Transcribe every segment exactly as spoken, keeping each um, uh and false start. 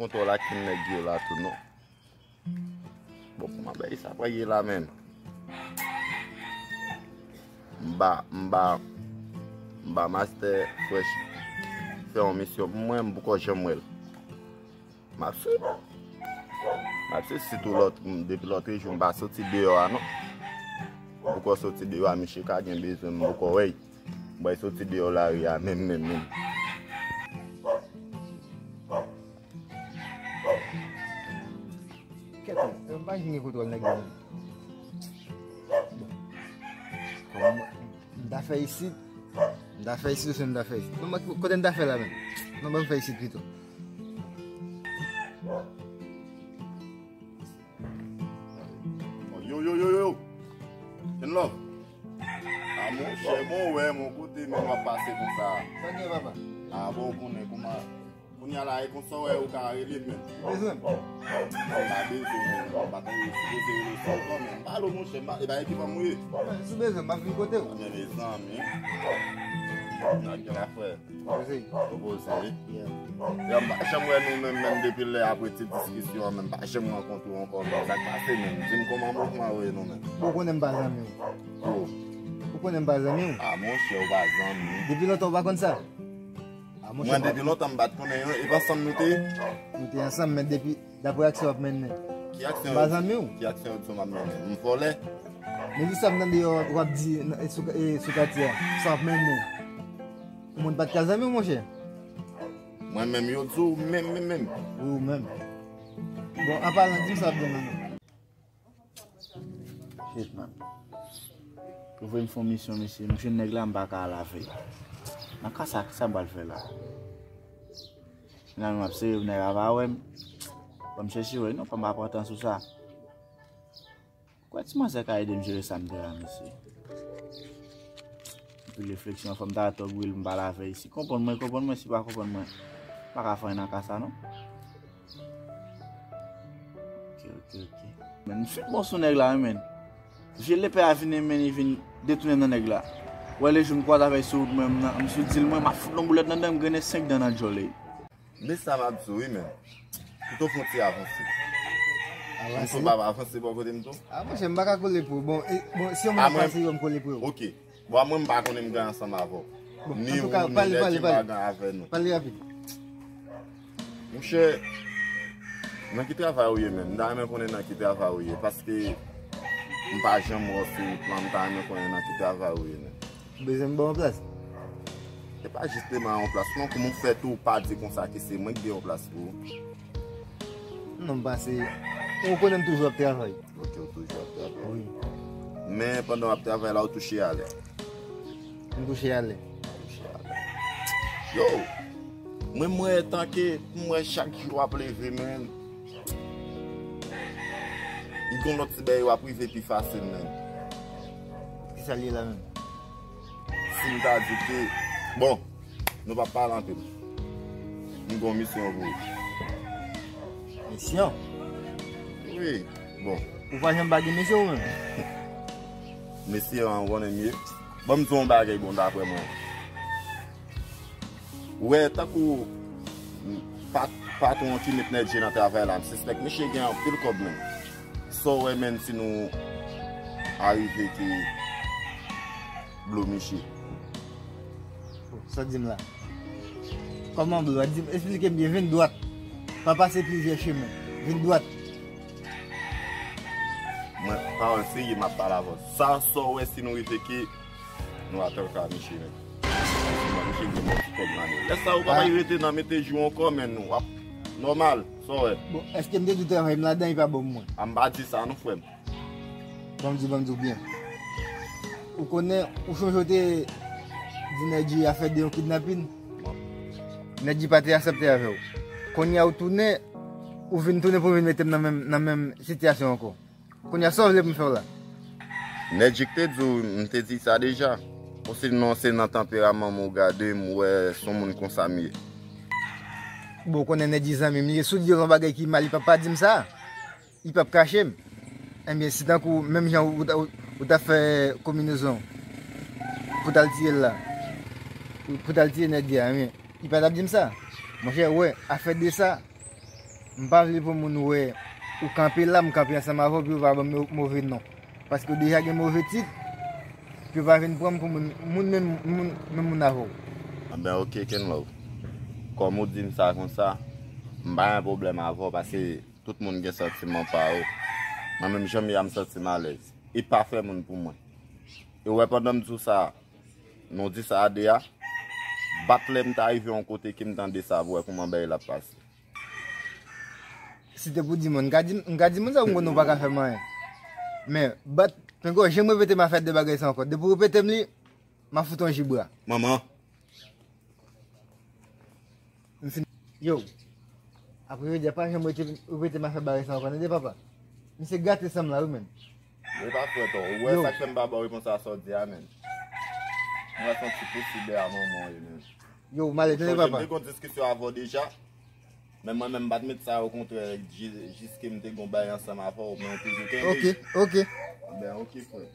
Kontwòl ak nèg yo la tou non. Bon, kòman bagay sa pral ye la menm? M ba, m ba, m ba Master Fresh fè yon misyon pou mwen, m poko janm wè l. M ap swiv. M ap swiv, sitou lòt, depi lòt jou m pa soti deyò a non. M poko soti deyò a, misye ka gen bezwen m, m poko wè l. M pral soti deyò lari a menm, menm, menm. Kèt, m pa janm gen kontwòl nèg yo. Bon. Kòman m ta fè isit? M ta fè isit, ou se m ta fè isit. Non, mwen, kote m ta fè la menm? Non, ban m fè isit pito. Yo, yo, yo, yo, yo. Ken love. A monchè, bon, wè, mon kote, men w ap pase konsa. Sa gen, papa? A, bon, ou konnen kouman. Kounye a la, e konsa w wè ou ka rele m menm. Ou bezwen m? M pa bezwen w menm, m pa ta sipoze rele w sa ankò, men m pa lo monchè, m pa, e pa ekipan m ou ye. Si w bezwen m, m ap vin kote w. Men mezanmi. N ap gen afè. Poze. Ou poze wi. Yeah. Yo, m pa janm wè nou menm, menm depi lè apre ti diskisyon an, menm m pa janm rankontre w ankò, menm sa k pase menm. Di m kòman mouvman yo ye nou menm. Ou konnen m pa zanmi w. Ou konnen m pa zanmi w. A monchè, ou pa zanmi. Depi lontan ou pa konn sa? A, monchè, mwen, depi lontan m pa t konnen yo, epi ansanm nou te ye? Nou te ansanm, men depi, daprè aksyon w ap mennen. Ki aksyon? M pa zanmi w. Ki aksyon yo di w m ap mennen? M vòlè? Men di sa m tande yo w ap di nan, e, sou, e, sou katye a. Sa w ap mennen. Ou moun pa t ka zanmi w, monchè? Mwen menm, yo di w menm, menm, menm. Wi, ou menm. Bon, an palan, di m sa w ap di m la non. Shit, man. Yo voye m fè yon misyon, mesye. M jwenn nèg la, m pa ka al avè l. Nan ka sa, kisa m pral fè la? Finalman, m ap sere, nèg la pa wè m. Ban m chèche wè, non, fò m pa pran tan sou sa. Kwè ti manzè ka ede m jere sa m gen la, mesye. Anpil refleksyon, fò m ta tòg wi l, m pa al avè l. Si konprann mwen, konprann mwen, si pa konprann mwen, m pa ka fè anyen nan ka sa, non. Ok, ok, ok. Men, m sot bon sou nèg la, wi, men. Vye lepè a vin, men, li vin detounen nan nèg la. Wè, le jou m kwaze avè l sou wout mwen, m nan, m sou dil mwen, m ap fout l yon boulèt nan dan, m grennen senk dan nan djòl li. Men sa m ap di w, wi, men. Pito fè yon ti avanse. Avanse? M tou pa avanse bò kote m tou. A, monchè, m pa ka kole pou ou. Bon, e, bon, si yon moun ap pase, yo, m kole pou ou. Ok. Bon, a mwen, m pa konnen m gen ansanm avè w. Bon, ni ou, ni Nèdi, m pa gen avè nou. Pale rapid. Monchè, nan ki travay ou ye menm? M ta renmen konnen nan ki travay ou ye, paske m pa janm wè w sou wout lan, m ta renmen konnen nan ki travay ou ye menm. Ou bezwen m ba w yon plas? Se pa jisteman yon plas, non, kòman w fè tou, ou pa di konsa ke se mwen ki gen yon plas pou ou? Non, m pase. Ou konnen m toujou ap travay. Ok, ou toujou ap travay. Wi. Men pandan w ap travay la, ou touche alè? M touche alè. Touche alè. Yo! Mwen, mwen, tanke, mwen, chak jou w ap leve, men. Li gon lòt ti bagay w ap rive pi fasil, men. Kisa l ye la menm? Si m ta di ke, bon, nou p ap pale anpil. M gon misyon pou ou. Misyon? Wi, bon. Ou pa janm pa gen misyon ou menm? Misyon an, ou konnen m ye. Ban m di w yon bagay bon daprè mwen. Ou wè, tankou pat-, patwon an ki met Nèdje nan travay la, m sispèk misye gen anpil kòb menm. Sa w wè menm si nou arive ke blo misye. Sa w di m la? Kòman blo? Di m, esplike m byen, vin dwat. Pa pase plizyè chemen. Vin dwat. Mwen, pawòl serye m ap pale avè w. Sa, sa w wè si nou rive ke nou atake misye menm. Misye gen bon ti kòb nan men l. Lè sa ou pa bay rete nan mete jou ankò, men nou ap nòmal, sa w wè. Bon, èske m te di w travay m ladan, li pa bon pou mwen? A, m pa di sa non, frè m. Ban m di, ban m di w byen. Ou konnen, ou chonje w te di Nèdji afè de yon kidnapin? Nèdji pa te aksepte avè w. Kounye a ou tounen, ou vin tounen pou vin mete m nan menm, nan menm sitiyasyon ankò. Kounye a, sa w vle pou m fè w la? Nèdji k te di w, m te di sa deja. Osinon, se nan tanperaman m ou gade m, ou wè se yon moun konsa m ye. Bon, ou konnen Nèdji zanmi m li ye, si w di l yon bagay ki mal, li p ap pa di m sa. Li p ap kache m. Ebyen, si tankou, menm jan ou, ou, ou t ap fè konbinezon pou t al tiye l la, pou t al tiye Nèdji a, ebyen, li pa t ap di m sa. Monchè, ou wè, afè de sa, M pa vle pou moun wè ou kanpe la, m kanpe ansanm avè w, pou yo pa ban m mo- move non. Paske w deja gen move tit, pou yo pa vin pran m pou moun, moun menm, moun, menm moun avè w. Anben, oke, Kenlove. Kòm ou di m sa konsa, m pa gen pwoblèm avè w, paske tout moun gen santiman pa yo. Mwen menm, jan m ye a, m santi m alèz. E pa fè moun pou mwen. E w wè, pandan m di w sa, nou di sa a de a, bat lè m ta rive yon kote ke m tande sa, pou w wè kòman bagay la ap pase. Si te pou di moun, m ka di, m ka di moun sa pou m konnen w pa ka fè m anyen. Men, bat, pengo, janm repete m a fè de bagay sa ankò. Depi w repete m li, m a fout yon jibra. Manman. M fin. Yo. Apre yo di, pa janm rete, rete m a fè bagay sa ankò, tande papa. Misye gate san m la, wi, menn. Wi, pa fwèt, ou wè sa k fè m pa ba w repons a sa w di a, menn. M wè se yon ti pousib a manman w ye, menn. Yo, m ale, tande papa. Ou sonje m te gon diskisyon avè w deja. Men mwen menm, m pa t met sa, okontrè, ji- jiske m te gon bagay ansanm avè w, men w toujou kenbe. Ok, ok. Ben, ok, frè.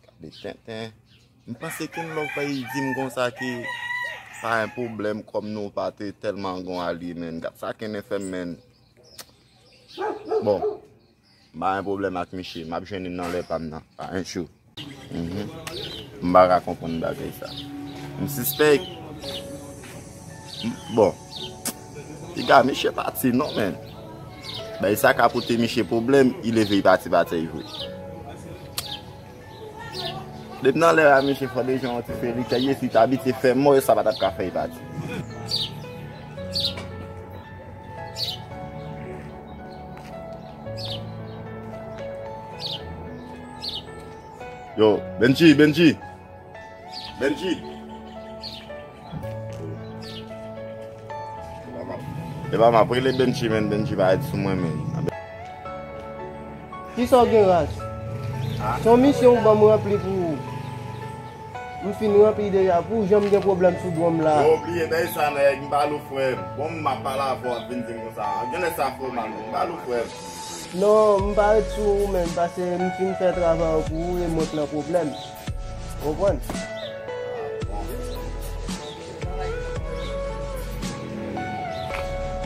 Gade tenten. M panse Kenlove pa di m konsa ke pa gen pwoblèm kòm nou pa te tèlman gon alye, menn. Gad sa Kennen fè m, menn. Bon, m pa gen pwoblèm ak misye. M ap jwenn li nan lè pa m nan. Pa gen cho. Mhm. M pa ka konprann bagay sa. M sispèk. M- Bon. Piga, misye pati non, menn. Bagay sa ka pote misye pwoblèm, li leve, li pati, pati, li vre. Depi nan lè a, misye fò deja yon ti fè li kèye, si t abitye fè mò, sa pa t ap ka fè l pati. Yo, Benji, Benji. Benji. Epa m ap rele Benji, menn, Benji pa ret sou mwen, menn. Kisa w gen, Ras? Se yon misyon ou ban m ranpli pou ou. M fin ranpli deja pou ou, jan m gen pwoblèm sou dwòm la. Yo, bliye bagay sa, nèg, m pa lou, frè m. Bon, m ap pale avè w, w ap vin di m konsa. Genlè sa fè w mal, men m pa lou, frè m. Non, m pa ret sou ou, menn, paske m fin fè travay pou ou e mwen k nan pwoblèm. Konprann?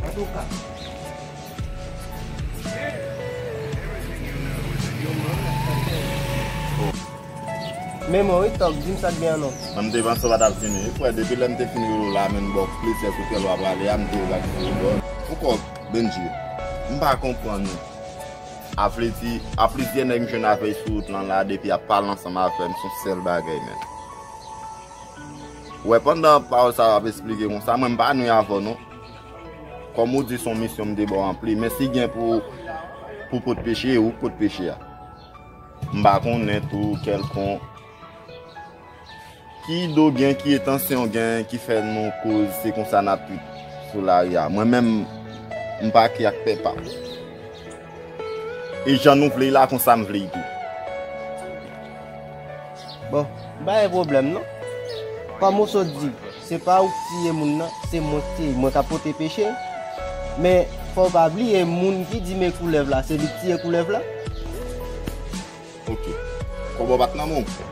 Antouka. Men mwen, wi, Tòg, di m sa k gen an non. Mwen, m te panse w pa t ap vini. Wi, frè, depi lè m te fin rele w la, menn, ba w plizyè kout pye lwa prale a, m te rele w ak sou bò. Poukò, Benji, m pa konprann ou. A vle di, a plizyè nèg m jwenn avè l sou wout lan la, depi y ap pale ansanm avè m, se yon sèl bagay, menn. Ou wè, pandan pawòl sa yo ap esplike konsa, mwen, m pa nwi avè w non. Kòm ou di, se yon misyon m te ba w ranpli, men si gen pou, pou pot peche, e ou k pot peche a. M pa konnen tou kèlkonk ki ide w gen, ki entansyon w gen, ki fè nou koz, se konsa n ap viv sou lari a. Mwen menm, m pa kè ak pèpa. E jan nou vle l la, konsa m vle l tou. Bon, m pa gen pwoblèm non. Kòm ou sot di, se pa ou k tiye moun nan, se mwen k tiye, mwen k ap pote peche. Men, fò w pa bliye, moun ki di men koulèv la, se li k tiye koulèv la. Ok. Kòb ou pa t nan men w.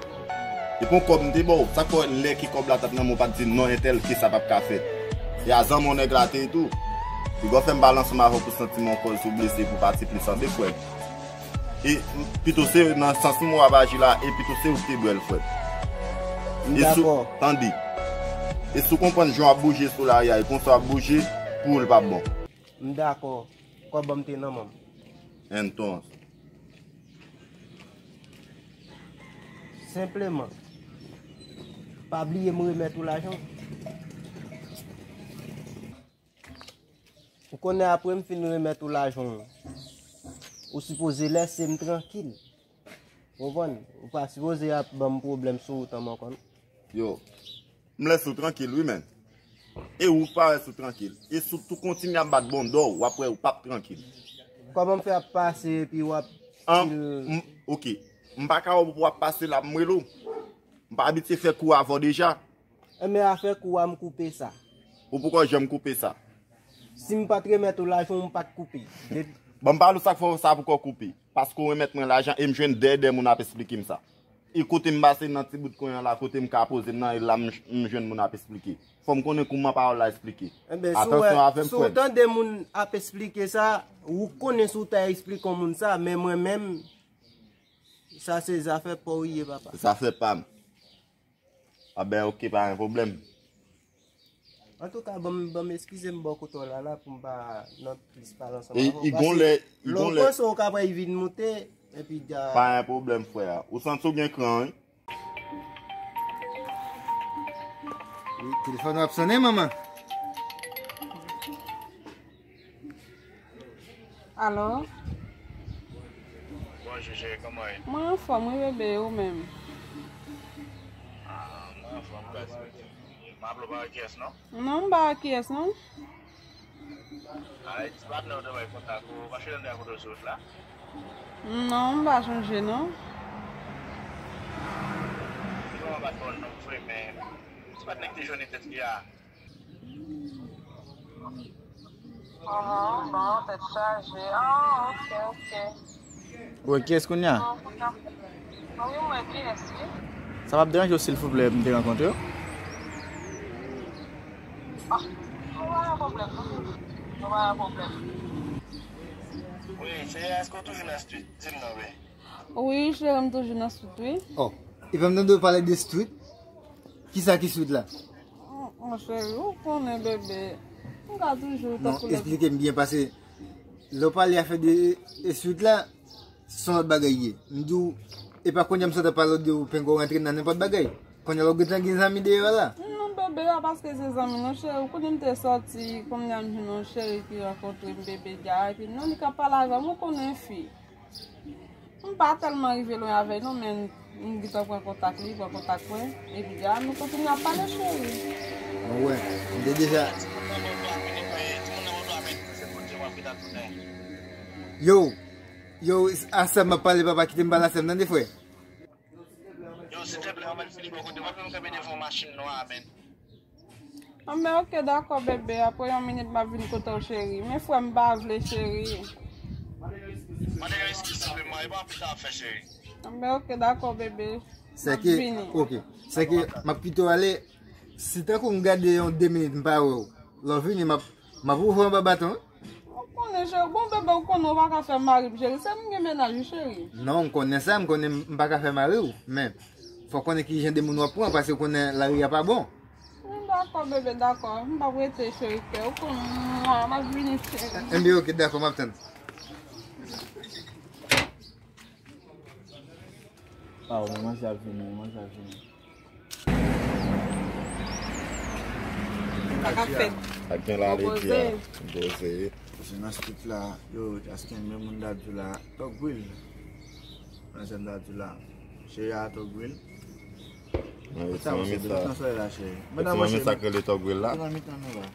Epi yon kòb m te ba w. Sa k fè w wè lè ke kòb la t ap nan men w, w pa t di non entèl ke sa p ap ka fèt? E a zanmi w nèg la te ye tou. Piga w fè m pale ansanm avè w pou santi m yon kòz ou blese pou pati plis anbe, frè m. E pito se nan sans m w ap aji la, e pito se ou ki te bwè l, frè m. M dakò. Tande. E si w konprann jan w ap bouje sou lari a, e konsa w ap bouje pou ou l p ap bon. M dakò. Kòb an m te nan men m. Entonces. Senpleman, pa bliye m remèt ou lajan w. Ou konnen apre m fin remèt ou lajan w, ou sipoze lèse m trankil. Ou konprann? Ou pa sipoze ap ban m pwoblèm sou wout an m ankò non. Yo, m lèse w trankil wi, menn. E ou k pa lèse w trankil. E si w tou kontinye ap bat bondò w, w ap wè ou p ap trankil. Kòman m fè ap pase epi w ap... An, m, ok. M pa ka wè w ap pase la, m rele w. M pa abitye fè kou avè w deja. Enben, afè kou a, m koupe sa. Ou poko janm koupe sa. Si m pa t remèt ou lajan w, m pa t koupe. De... Ban m pale w sa k fè w sa poko koupe. Paske w remèt mwen lajan e m jwenn dèyè dèyè moun ap esplike m sa. E kote m pase nan ti bout kwen an la, kote m ka poze m nan, e la m, m jwenn moun ap esplike. Fò m konnen kouman pawòl la esplike. Enben, si w wè, Atansyon avè m, si w frè m. Tande moun ap esplike sa, ou konnen si w ta esplike yon moun sa, men mwen menm, sa se zafè pa w ye, papa. Zafè pa m. A ben, oke, pa gen pwoblèm. Antouka, ban m, ban m eskize m bò kote w la, la, pou m pa nan plis pale ansanm avè w. E, i gon lè, i gon lè. Lè w panse w ka pral vin moute, epi dja. Pa gen pwoblèm, frè. Ou santi w gen kran, wi. Wi, telefòn w ap sonnen, manman. Alo? Bonjou, cheri, kòman w ye? Mwen anfòm, wi, bebe, e ou menm? Ah, mwen anfòm, gras. M ap lo pa wè kiyès, non? Non, m pa wè kiyès, non. Ah, e ti patnè w te bay kontak ou, paske l ap kote w sou wout la? Non, m pa chonje, non. Li vrèman pa t bon non vre, men ti patnè ki te jwenn tèt li a. Ahn, bon, tèt chaje. Ah, ok, ok. Ou wè kiyès kounye a? Bon, kounye a. Ah wi, m wè kiyès, wi. Sa p ap deranje w, silvouplè, m te rankontre w? Ah, pa gen pwoblèm, non. Pa gen pwoblèm. Wi, cheri, èske w toujou nan street? Di m non, wi. Wi, cheri, m toujou nan street, wi. Oh, epi m tande w pale de street. Kisa ki street la? Oh, mon cheri, ou konnen, bebe. M ka toujou tankou lè. Non, esplike m byen, paske lè w pale afè de, e, street la, se yon lòt bagay ye. M di w, e pa kounye a m sot ap pale w de w penge w rantre nan nenpòt bagay. Kounye a la w gentan gen zanmi deyò la. Non, bebe, a paske se zanmi, non, cheri. Ou konnen m te sòti, kounye a m jwenn yon cheri ki rankontre m, bebe, dja, epi non, li ka pale avè m, ou konnen fi. M pa tèlman rive lwen avè l non, men m gentan pran kontak li, pran kontak mwen. Epi dja, nou kontinye ap pale, cheri. Mwen wè, m te deja. Yo, yo, a sè m ap pale, papa, kite m pale a sè m, tande, frè. Yo, silteplè, ann al fini bò kote. W ap fè m kanpe devan yon machin nwa a, men. Anben, oke, dakò, bebe. Apre yon minit, m ap vin kote w, cheri. Men frè m pa vle, cheri. Mande yo eskiz, silvouplè, e pa anpil sa w ap fè, cheri. Anben, oke, dakò, bebe. M ap vini. Sèke, oke. Sèke, m ap kite w ale. Si tankou m gade yon de minit, m pa wè w. Lè w vini, m ap, m ap ouvri w anba baton. Ou konnen, cheri. Bon, bebe, ou konnen ou pa ka fè mari m, cheri. Se m gen mennaj, wi, cheri. Non, m konnen sa, m konnen m pa ka fè mari w. Men, fò w konnen ki jan de moun w ap pran, paske w konnen lari a pa bon. Wi, dakò, bebe, dakò. M p ap rete, cheri kè. Ou konnen, mwa, m ap vini, cheri. Enben, oke, dakò, m ap tann. Aw, men manje ap vini, manje ap vini. Sa k ap fèt? Ak gen la ledi a. Poze. Poze. Se nan street la, yo, aske men moun dadou la, Tòg Wil. Nan zòn dadou la. Cheri a Tòg Wil. Mwen, ti manmi sa. Nan soleil la, cheri. Ti manmi sa k rele Tòg Wil la. Nan mitan nou la.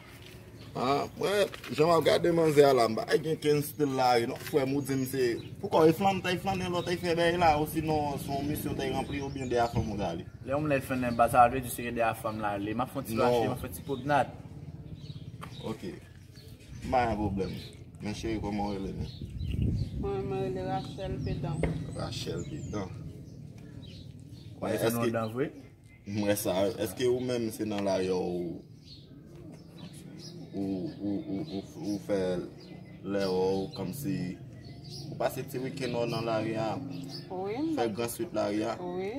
Ah, mwen, jan m ap gade manzè a la, m pa gen kenn stil lari non, frè m, ou di m se, poukò, e flann, ta e flannen lò, ta e fè bagay la, osinon, se yon misyon ta e ranpli, oubyen dèyè fanm ou ta ale? Lè yon moun lè flannen, ba sa vle di se dèyè fanm la ale. M ap fè yon ti mache, m ap fè yon ti pwomnad. Ok. M pa gen pwoblèm. Men cheri, kòman w rele menm? Mwen, mwen rele Rachel Pedan. Rachel Pedan. Mwen, èske, dan vre? M wè sa. Èske ou menm se nan lari a ou, ou, ou, ou, ou, ou fè lè ou kòmsi ou pase ti wikenn ou nan lari a? Wi, m fè gran swit lari a? Wi.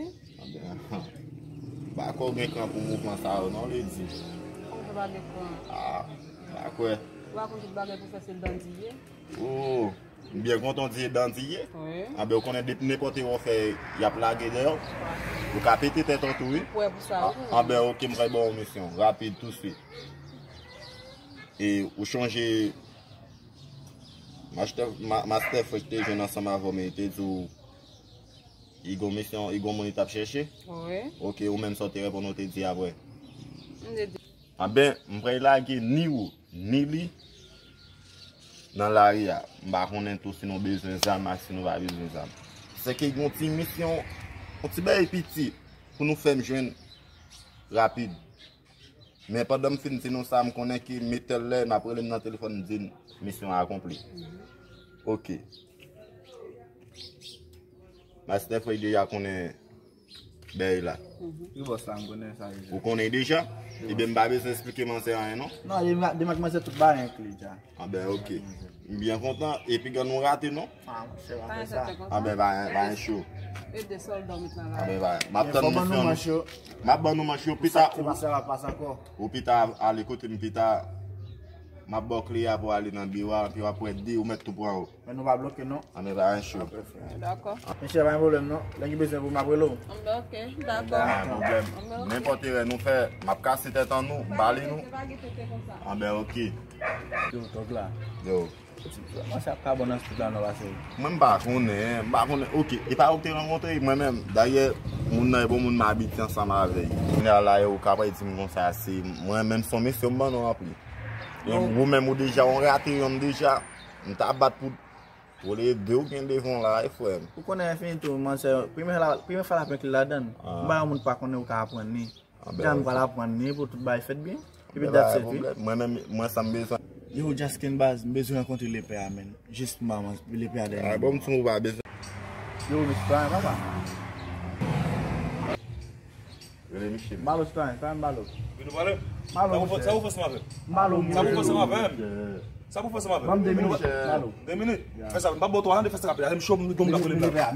Anben, m pa kwè w gen kran pou mouvman sa yo non, ledi. Kòman sa pa gen kran? Ah, m pa kwè. Ou pa konn tout bagay pou fè se dandiye. Oh. M byen kontan w di e dandiye. Wi. Anben, ou konnen depi nenpòt erè w fè, y ap lage dèyè w. Ou ka pete tèt ou tou, wi. M prè pou sa, wi. Anben, oke, m pral ba w yon misyon, rapid, touswit. E ou chonje Master, Ma-, Master Fresh te jwenn ansanm avè w, men li te di w, li gon misyon, li gon moun li t ap chèche? Wi. Oke, ou menm sa w te reponn, ou te di apre. M te di. Anben, m pral lage ni ou, ni li nan lari a. M pa konnen tou si nou bezwen zam ak si nou pa bezwen zam. Sèke gen yon ti misyon, yon ti bagay piti pou nou fè m jwenn rapid. Men pandan m fin di nou sa, m konnen ke metèl lè n ap rele m nan telefòn, m di n misyon akonpli. Oke. Master Fresh deja konnen. Bèy la. Wi bòs la, m konnen sa deja. Ou konnen deja? Ebyen, m pa bezwen eksplike manzè anyen, non? Non, demak manzè tout bagay enkli dja. Anben, oke. M byen kontan. Epi gen nou rate, non? Ah, monchè, pa fè sa. Anben, pa pa en cho. E de sòlda w met nan la. Anben, pa. M ap tann misyon nou. M ap ban nou manch yo pita. Se pa sa va pase ankò. Ou pita ale kote m pita. M ap ba w kle a pou ale nan biwo a, epi w ap wè de ou mèt tou pran ou. Men nou pa bloke non. Anben, pa en cho. Dakò. Mesye, pa gen pwoblèm non. Lè gen bezwen pou m ap rele w. Anben, oke, dakò. Pa gen pwoblèm. Nenpòt erè nou fè, m ap kase tèt an nou, m pale nou. Se pa gen tete konsa. Anben, oke. Yo, tòg la. Yo. Mwen sa ap ka bon nan street la non pase. Mwen m pa konnen, m pa konnen. Oke, e pa ou te rankontre mwen menm. Dayè, moun nan e bon moun m abite ansanm avè l. Kounye a la, yo ka pral di m konsa, se mwen menm son mesye m ban non anpli. E ou menm ou deja, ou rate yon deja. M ta bat pou, pou le de ou gen devan la, e frè m. Ou konnen fini tou, manzè, premye la, premye fwa la prank li ladann. M ba yon moun pa konnen ou ka aprann li. Jan m pral aprann li pou tout bagay fèt byen. Epi dat se pi. Mwen menm, mwen sa m bezwen. Yo, Jaskin baz, m bezwen rankontre lepè a, men. Jis m ba lepè a dènye. Ah, bon, m sou ou pa bezwen. Yo, mesye, pa papa. Rele Michel. Balo, sitwayen, sitwayen Balo. Vin nou pale. Balo, Sa ou fè- sa ou fè ansanm avè m? Balo, Sa ou fè ansanm avè m? Sa ou fè ansanm avè m? Ban m de minit, Balo. De minit. Fè sa, m pa bò twa, de fè sa rapid. Fè m cho, m gon m ka koule m la.